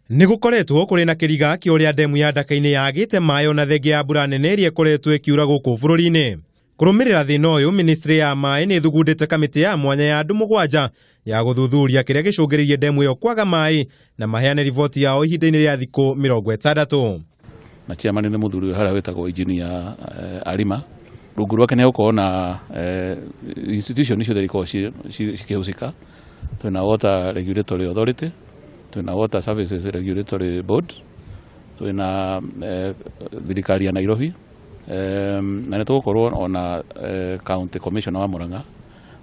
Nĩ gũkoretwo kũrĩ na kĩriga kĩa ũrĩa ndemu ya Ndaka-inĩ yagĩte maĩ ona thengia ya mbura nene ĩrĩa ĩkoretwo ĩkiura gũkũ bũrũri-inĩ. Kũrũmĩrĩra thĩna ũyũ, ministry ya maĩ nĩ ĩthugundĩte kamĩtĩ ya mwanya ya andũ 7 ya gũthuthuria kĩrĩa gĩcũngĩrĩirie ndemu ĩyo kwaga maĩ na maheane riboti yao ihinda-inĩ rĩa thikũ 60. Na chairman nĩ mũthuri ũyũ harĩa wĩtagwo engineer Arima. Rungu rwake nĩ gũkorwo na institution ciothe ikoragwo cikĩhusika. Twĩna Water Regulatory Authority, twĩna Water Services Regulatory Board, twĩna thirikari ya Nairobi, na nĩ tũgũkorwo ona county commissioner wa Murang'a,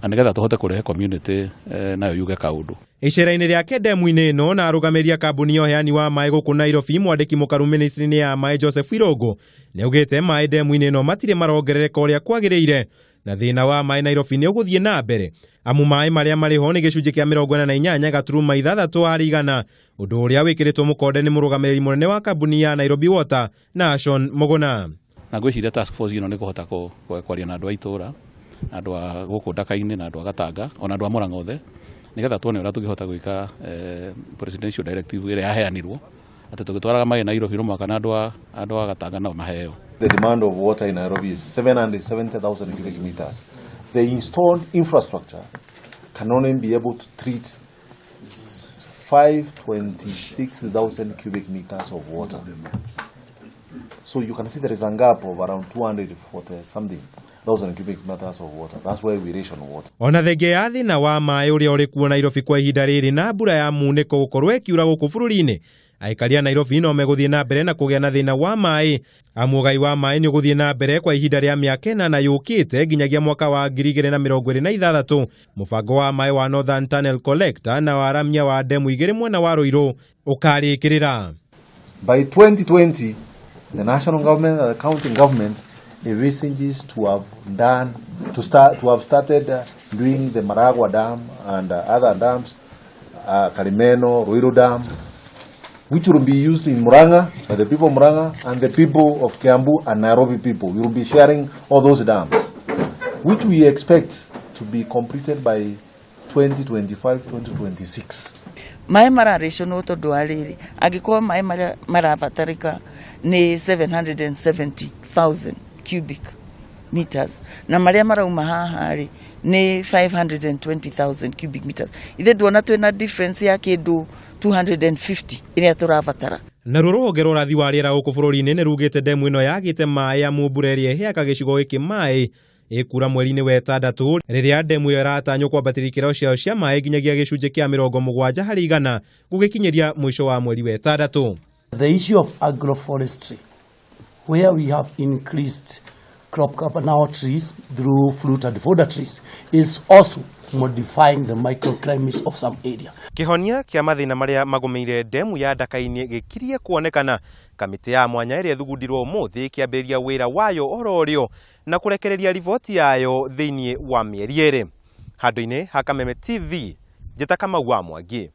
na nĩgetha tũhote kũrehe community nayo yuge kaũndũ. Icera-inĩ rĩake ndemu-inĩ ĩno na arũgamĩrĩri a kambuni ya ũheani wa maĩ gũkũ Nairobi, mwandĩki mũkaru ministry-inĩ ya maĩ Joseph Irũngũ nĩaugĩte maĩ ndemu-inĩ ĩno matirĩ marongerereka ũrĩa kwagĩrĩire, na thĩna wa maĩ Nairobi nĩ ũgũthiĩ na mbere amu maĩ marĩa marĩ ho nĩ gĩcunjĩ kĩa 48.6 harĩ igana, ũndũ ũrĩa wĩkĩrĩtwo mũkonde nĩ mũrũgamĩrĩri mũnene wa kambuni ya Nairobi Water Nashon Mũgũna. Na ngwĩciria task force ĩno nĩ kũhota kwaria na andũ a itũra, na andũ a gũkũ Ndaka-inĩ, na andũ a Gatanga, ona andũ a Murang'a othe, nĩgetha tuone ũrĩa tũngĩhota gwĩka presidential directive ĩrĩa yaheanirwo atĩ tũgĩtwaraga maĩ Nairobi no mũhaka na andũ a Gatanga nao maheo. The demand of water in Nairobi is 770,000 cubic meters. The installed infrastructure can only be able to treat 526,000 cubic meters of water. So you can see there is a gap of around 240 something thousand cubic meters of water. That's why we ration water. Ona thengia ya thĩna wa maĩ ũrĩa ũrĩ kuo Nairobi kwa ihinda rĩrĩ na mbura ya munĩko gũkorwo ĩkiura gũkũ bũrũri-inĩ, aikari a Nairobi no megũthiĩ na mbere na kũgĩa na thĩna wa maĩ, amu ũgai wa maĩ nĩ ũgũthiĩ na mbere kwa ihinda rĩa mĩaka 8 yũkĩte nginyagia mwaka wa 2026. Mũbango wa maĩ wa Northern Tunnel Collector na waramia wa ndemu 2 mwena wa Ruiru ũkarĩkĩrĩra. By 2020, the national government and the county government envisages to have done, to start, to have started doing the Maragua Dam and other dams, Karimeno, Ruiru Dam, which will be used in Murang'a by the people of Murang'a and the people of Kiambu and Nairobi people. We will be sharing all those dams, which we expect to be completed by 2025-2026. Maĩ mararĩconwo tondũ wa rĩrĩ, angĩkorwo maĩ marĩa marabatarĩka nĩ 770,000 cubic meters na marĩa marauma haha rĩ nĩ 520,000 cubic meters, ithe nduona twĩna difference ya kĩndũ 250 ĩrĩa tũrabatara. Naruo rũhonge rwa ũrathi wa rĩera gũkũ bũrũri-inĩ nĩ rugĩte ndemu ĩno yagĩte maĩ amu mbura ĩrĩa ĩheaga gĩcigo gĩkĩ maĩ ĩkura mweri-inĩ wa 6, rĩrĩa ndemu ĩyo ĩratanywo kwambatĩria ikĩro ciayo cia maĩ nginyagia gĩcunjĩ kĩa 70 harĩ igana gũgĩkinyĩria mũico wa mweri wa 6. The issue of agroforestry, where we have increased crop cover now trees through fruit and fodder trees, is also modifying the microclimates of some area. Kĩhonia kĩa mathĩna marĩa magũmĩire ndemu ya Ndaka-inĩ gĩkirie kuonekana. Kamĩtĩ ya mwanya ĩrĩa ĩthugundirwo ũmũthĩ ĩkĩambĩrĩria wĩra wayo oro rĩo na kũrekereria riboti yayo thĩinĩ wa mĩeri 2. Handũ-inĩ ha Kameme TV, njĩta Kamau wa Mwangi.